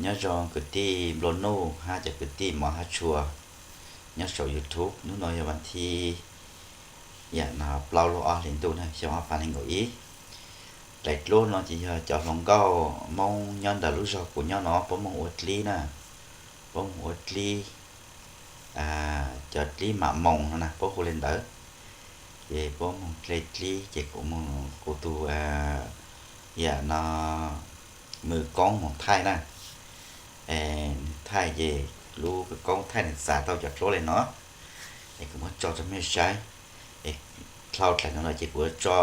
Nyob zoo kwv tij nplua nuj hab cov kwv tij mov hab tshua nyob saum YouTube. Hnub no yog vas thib, yam no, plaub lub ob hli ntuj na, xyoo ob phav nees nkaum ib. Daim duab no ces yog cov hluas nkauj Hmoob nyob ntawm lub zog kuv nyob no puab moog ua dlib na, puab moog ua dlib, cov dlib mam moos no na puab hu le ntawd. Ces puab moog dle dlib ces kuv moog, kuv tug, yam no, mws koob moog thaij na. Nws thaij ces lub koob thaij nws txav tau cov duab le no, es kuv muab tso rua mej saib. Dlhau dlaim no los ces kuv yuav tso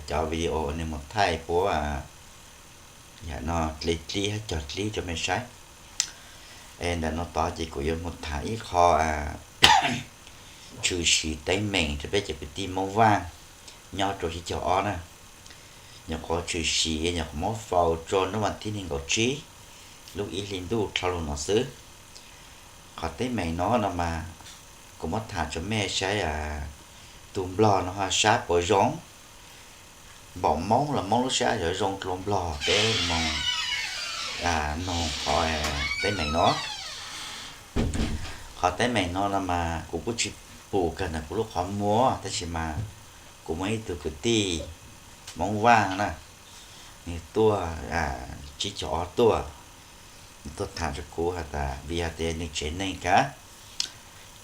cov video nws moog thaij puab, yam no, dle dlib hab cog dlib rua mej saib. Es ntawm no tod ces kuv yuav moog thaam ib qho tshwm sim teeb meem rua peb cov kwv tij Moob Vaaj nyob rua teb chaws ob na. Nyuam qhuav tshwm sim, nyuam qhuav muab faus rua hnub vas thib nees nkaum tsib lub ib hli ntuj dlhau lug no xwb. Qhov teeb meem no no mas kuv muab thaam rua mej saib, tug nplog no ho sab puas zoo. Npaum Moob los Moob lub sab yuav zoo dlua nplog, peb moog noog qhov teeb meem no. Qhov teeb meem no no mas kuv kuj tsis pum kawg ntawm kuv lub qhov muag, tab sis mas kuv muaj ib tug kwv tij Moob Vaaj na, nws tuaj, tsib caug ob tuaj, nws tuaj thaam rua kuv has tas vim hais tias nws tsev neeg kag,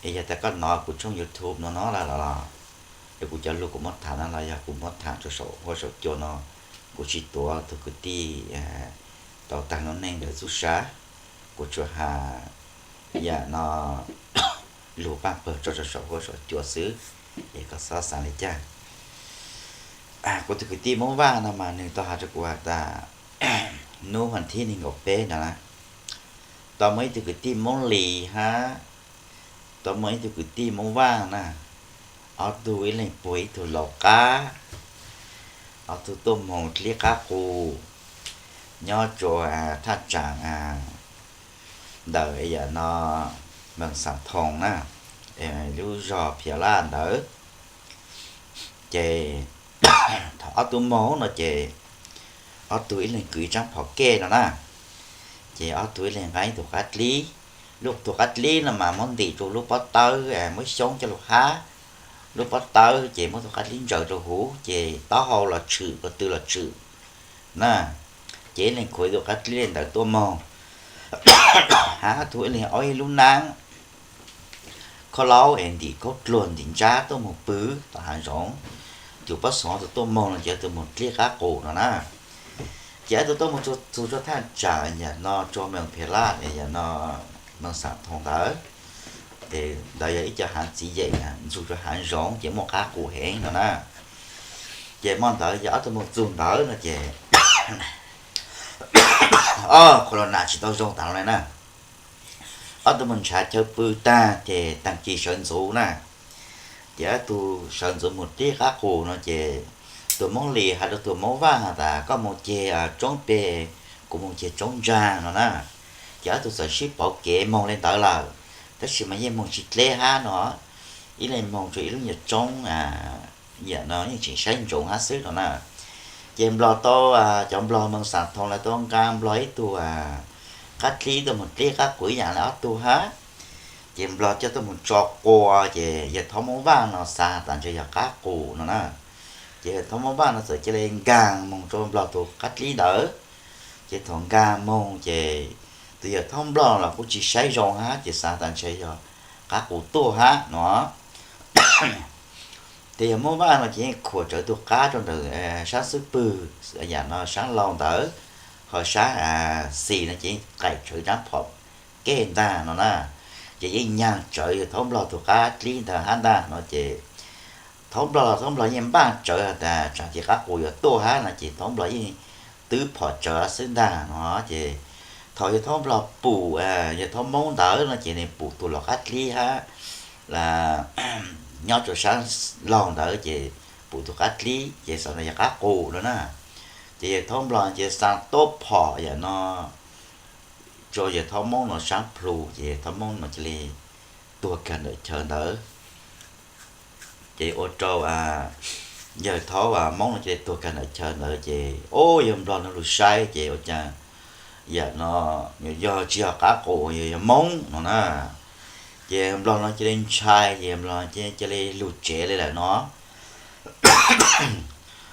es yog tas koj nov kuv tshooj YouTube no no lawm los, es kuv cov lug kuv muab thaam no los yog kuv muab thaam rua saum huab saum cua no, kuv tsis tuav tug kwv tij tau taag lub neej ntawd txuj sa, kuv tsuas has yam no lug paaj pawg tso rua saum huab saum cua xwb, es koj xob xaav li cas. Kuv tug kwv tij Moob Vaaj no mas nws tau has rua kuv has tas hnub vas thib nees nkaum peb ntawd na, tau muaj ib tug kwv tij Moob Lis hab tau muaj ib tug kwv tij Moob Vaaj na, ob tug ib leeg puag ib tug laus qab, ob tug tuaj moog dlib qab qus nyob rua thaj tsaam ntawm yam no Mees Xaam Thoo na, lub zog Phiaj Laj ntawd. Ces thaum ob tug moog no ces ob tug ib leeg kwv ib tsaab phom kej no na, ces ob tug ib leeg nqa ib tug qab dlib. Lub tug qab dlib no mas muab ntim rua lub pob tawb, muab xyoob coj lug hab lub pob tawb ces muab tug qab dlib ntsaws rua huv ces taub hau los tshwm, ko tw los tshwm na. Ces ib leeg khuam ib tug qab dlib le ntawd tuaj moog, hab tug ib leeg aub ib lub naab khaub laub es ntim khaub dluag ntim ntsab tuaj moog pw tom haav zoov. Tug pob xoom tug tuaj moog no ces tug moog dlib qab qus no na. Ces ob tug tuaj moog txug rua thaj tsaam yam no rua Mees Phiaj Laj, yam no Mees Xaam Thoo ntawd, ces ntawd yog ib co haav txiv yeem ntxug rua haav zoov ces muaj qab qus heev no na. Ces mo ntawd yog ob tug moog txug ntawd no ces ob qho los nam tsis tau zoo tas le na. Ob tug moog nrhav chaw pw taag ces taag kis sawv ntxuv na. Ces ob tug sawv ntxuv moog dlib qab qus no ces tug Moob Lis has rua tug Moob Vaaj has tas koj moog ceg tsoob peg, kuv moog ceg tsoob ntsaag no na. Ces ob tug txawm sib pauv kev moog le ntawd lawm, tab sis mas yeej moog tsis dleb hab no, ib leeg moog rua ib lub nyuas tsoob, yam no yeej tseem saib ntsoov hab xwb no na. Ces nplog tau, cov nplog Mees Xaam Thoo lawv tau nqa nplog ib tug qab dlib tuaj moog dlib qab qus ib yam le ob tug hab. Ces nplog coj tuaj moog tso qua ces yawg Thoob Moob Vaaj no xav tas ntshe yog qab qus no na. Ces yawg Thoob Moob Vaaj no txawm cia li nkaag moog rua nplog tug qab dlib ntawd. Ces thaum nkaag moog ces tug yawg Thoob Nplog los kuj tsis saib zoo hab ces xav tas ntshe yog qab qus tuaj hab no. Ces yawg Moob Vaaj no ces yeej khuam tsawv tug qab rua ntawm saab xub pwg, yam no saab laug ntawd, ho saab xis no ces yeej qaim tsawv rab phom kej ntag no na. Ces yeej nyaag tsawv yawg Thoob Nplog tug qab dlib ntawd hab ntag no ces Thoob Nplog los Thoob Nplog yeej npaaj tsawv has tas tsaam ces qab qus yuav tuaj hab no ces Thoob Nplog yeej twb phom tsawv xwb ntag no. Ces thaum yawg Thoob Nplog pum yawg Thoob Moob ntawd no ces nws pum tug los qab dlib hab, nyob rua saab laug ntawd ces pum tug qab dlib ces xav tas yog qab qus no na. Ces yawg Thoob Nplog ces xa tuab phom yam no rua yawg Thoob Moob no saab plhu ces yawg Thoob Moob no cia li tuag kag ntawm chaw ntawd. Ces ua rau yawg Thoob Moob no cia li tuag kag ntawm chaw ntawd ces, o, yawg Nplog no lug saib ces ua caag yam no, yog tsis yog qab qus, yog yog Hmoob no na. Ces nplog no cia li ntshai, ces nplog cia li lug tsev li lawm no.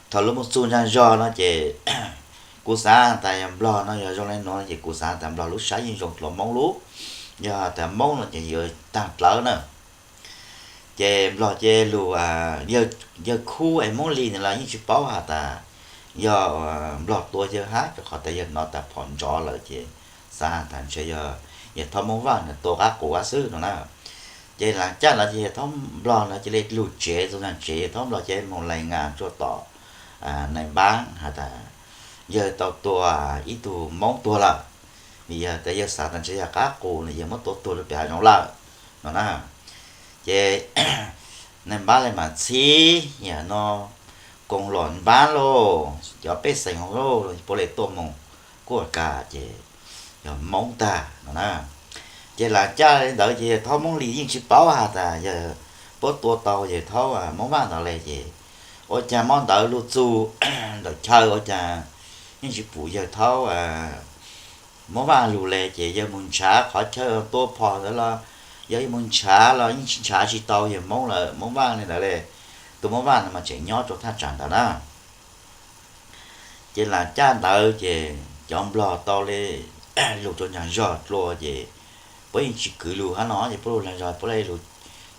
Thaum lub mus txug ntsag zog no ces kuv xav tas yog nplog no yog zoo li no ces kuv xav tas nplog lub sab yeej zoo dlua Hmoob lub. Yog tas Hmoob no ces yuav taag dlawb na. Ces nplog ces lug, yawg khub es Hmoob Lis ntawd los yeej tsis paub has tas yog nplog tua yawg hab, rau qhov tas yawg hnov tas phom nrov lawm ces xav has tas ntshe yog yawg thaub Hmoob Vaj ntawd tua qab qus hab xwb no na. Ces laag caj lawm ces yawg thaub nplog no cia li lug tsev txug nraag tsev, yawg thaub nplog ces moog lees ngas rua tom nais npaab has tas yawg tau tua ib tug Hmoob tuag lawm, vim yog tas yawg xav tas ntshe yog qab qus no yawg muab tua tuag rua pem hav zoov lawm no na. Ces nais npaab le maam txhib yam no koos lom npaab lauj, cov pej xeem hauv lauj, puab le tuaj moog kuaj kas ces yog Hmoob tag no na. Ces laag caj li ntawd ces yawg thaub Hmoob Lis yeej tsis paub has tas yawg puab tua tau yawg thaub Hmoob Vaj ntawd le ces ua caag mob ntawd lug txug ntawm chaw ua caag yeej tsis pum yawg thaub Hmoob Vaj lug le ces yawg moog nrhav qhov chaw tua phom ntawd los yawg yeej moog nrhav los yeej tsis nrhav tsis tau yawg Hmoob lawm, Hmoob Vaj li ntawd le. Tus Hmoob Vaj no mas tseem nyob rua thaj tsam ntawd na. Ces laag caj ntawd ces cov nplog tau le lug rua nraag zog dlua ces puab yeej tsis kwv lug hab no ces puab lug nraag zog puab le lug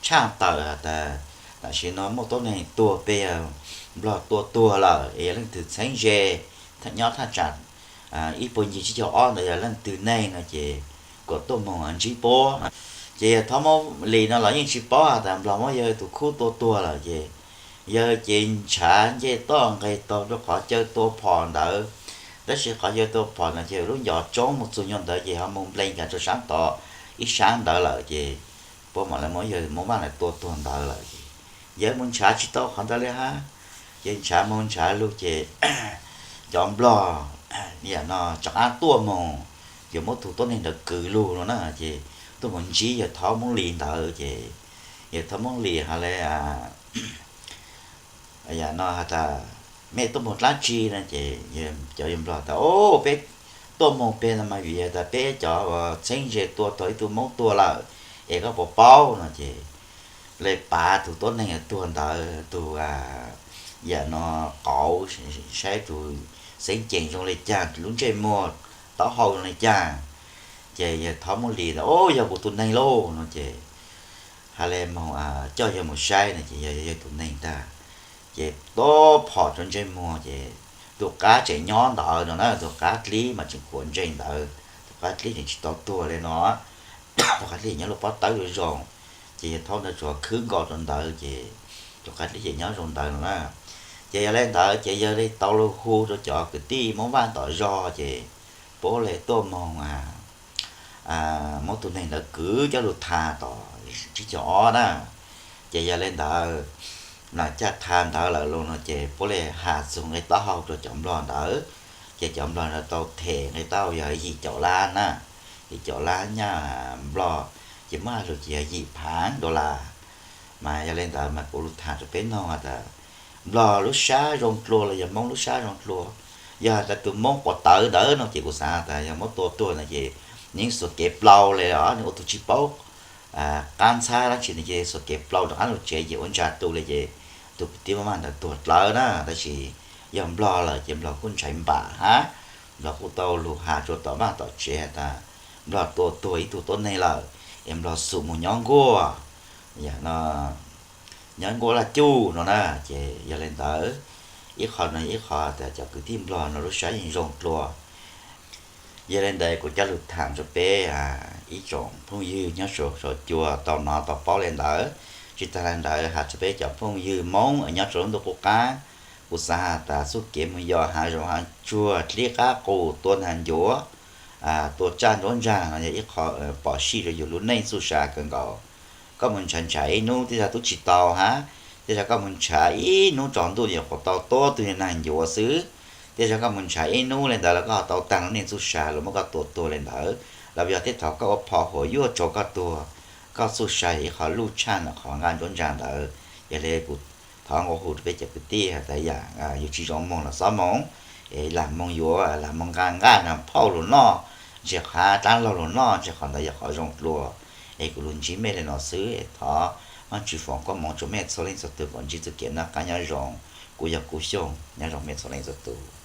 tshaj tawm has tas tam sim no muaj tuab neeg tuag peb, nplog tua tuag lawm es yog leej twg txheeb ze nyob thaj tsam ib puas ncig tsib caug ob ntawd yog leej twg neeg no ces kuas tuaj moog ntsib puab. Ces yawg thaub Hmoob Lis no los yeej tsis paub has tas nplog muab yawg tug khub tua tuag lawm ces yawg ces nrhav ncej toj nqeg taug rua qhov chaw tua phom ntawd. Tab sis qhov chaw tua phom ntawd ces lub ncov tsoob moog txug nyuag ntawd ces ho moog nplees kav rua saab tod ib saab ntawd lawm ces puab mam le muab yawg Hmoob Vaj ntawd tua tuag ntawd lawm ces yawg moog nrhav tsis tau qhov ntawd le hab. Ces nrhav moog nrhav lug ces cov nplog yam no rov qaab tuaj moog, yuav muab tug tuab neeg ntawd kwv lug no na ces tuaj moog ntsib yawg thaub Hmoob Lis ntawd ces yawg thaub Hmoob Lis has le yam no has tas mej tuaj moog dlaab tsi no ces cov yawg nplog tas o peb tuaj moog peg no mas vim yog tas peb cov txheeb ze tua tau ib tug Hmoob tuag lawm es koj puas paub no ces le pav tug tuab neeg tuag ntawd tug yam no qauv, saib tug xeeb ceem zoo le caag, lub ntsej muag taub hau zoo le caag. Ces yawg thaub Hmoob Lis tas o yog kuv tug neeg lauj no ces has le moog coj yawg moog saib no ces yog yawg tug neeg tag ces tuab phom rua ntsej muag ces tug qab tseem nyob ntawd no na, tug qab dlib mas tseem khuam ntseeg ntawd, tug qab dlib tseem tsis tau tuag le no, tug qab dlib nyob lub pob tawb zoo zoo. Ces yawg thaub ntawd tsuas khwb nkaus rua ntawd ces tug qab dlib ces nyob zoo ntawd no na. Ces yog le ntawd ces yawg le tau lug hu rua cov kwv tij Hmoob Vaj tom zog ces puab le tuaj moog muab tug neeg ntawd kwv coj lug tha tom tsib caug ob na. Ces yog le ntawd, laag caj tha ntawd lawm lug no ces puab le has txug nqe taub hau rua cov nplog ntawd. Ces cov nplog ntawd tau them nqe taub hau yog yim caum lab na, yim caum lab nyaj nplog, ces muab has lug ces yog yim phaav dollar. Mas yog le ntawd mas kuv lug tham rua peb noog has tas nplog lub sab zoo dlua los yog Hmoob lub sab zoo dlua? Yog has tas tug Hmoob quas tawv ntawd no ces kuv xaav tas yog muab tua tuag no ces nws yeej xuas kev plaub le os, nws ua tug tsis paub qab ntxhab dlaab tsi no ces xuas kev plaub rov qaab lug tsev ces ua ntsa tu le ces tug kwv tij Hmoob Vaj ntawd tuag dlawb na. Tab sis yog nplog lawm ces nplog kuj ntshai npam hab, nplog kuj tau lug has rua tom vaj tom tsev has tas nplog tua tuag ib tug tuab neeg lawm es nplog xum moog nyob nkuaj, yam no nyob nkuaj laj cuj no na. Ces yog le ntawd, ib qho no ib qho tas cov kwv tij nplog no lub sab yeej zoo dlua. Yog le ntawd kuv coj lug tham rua peb ib tsoom phooj ywg nyob saum cua tau nov tau paub le ntawd. Tsis tag le ntawd has rua peb cov phooj ywg Hmoob nyob rua lub ntuj qub qab, kuv xaav has tas txuj kev moog yos hav zoov hav tsuag dlib qab qus tua naag ncuav, tua tsaj nruab ntsaag no yog ib qho pom sij rua yug lub neej txuj sa kawg nkaus. Koj moog nrhav nrhav ib nub tej zag tub tsis tau hab, tej zag koj moog nrhav ib nub tsaus ntuj yuav qhuav tau tuab tug naag ncuav xwb. Tej zag koj moog nrhav ib nub le ntawd los koj ho tau taag lub neej txuj sa los muab koj tua tuag le ntawd, los yog tej thaum koj ua phom huam yuaj tsaus koj tuag, koj txuj sa yog ib qho luj tshaj ntawm qhov nqaj nruab ntsaag ntawd. Yog le kuv thov nqua hu rua peb cov kwv tij has tas yam yus tsis zoo moog los xob moog, Es lam moo yuav, lam moo nqa nqaj nrog phauj lug noj, ntsis qhov dlaab laug lug noj, ntsis qhov ntawd yog qhov zoo dlua. Es kuv lug ntsib mej le no xwb, thov Vaajtswv foom koob moov rua mej txhua leej txhua tug kom ntsib txuj kev noj qaab nyob zoo. Kuv yog Kuv Xyooj, nyob zoo mej txhua leej txhua tug.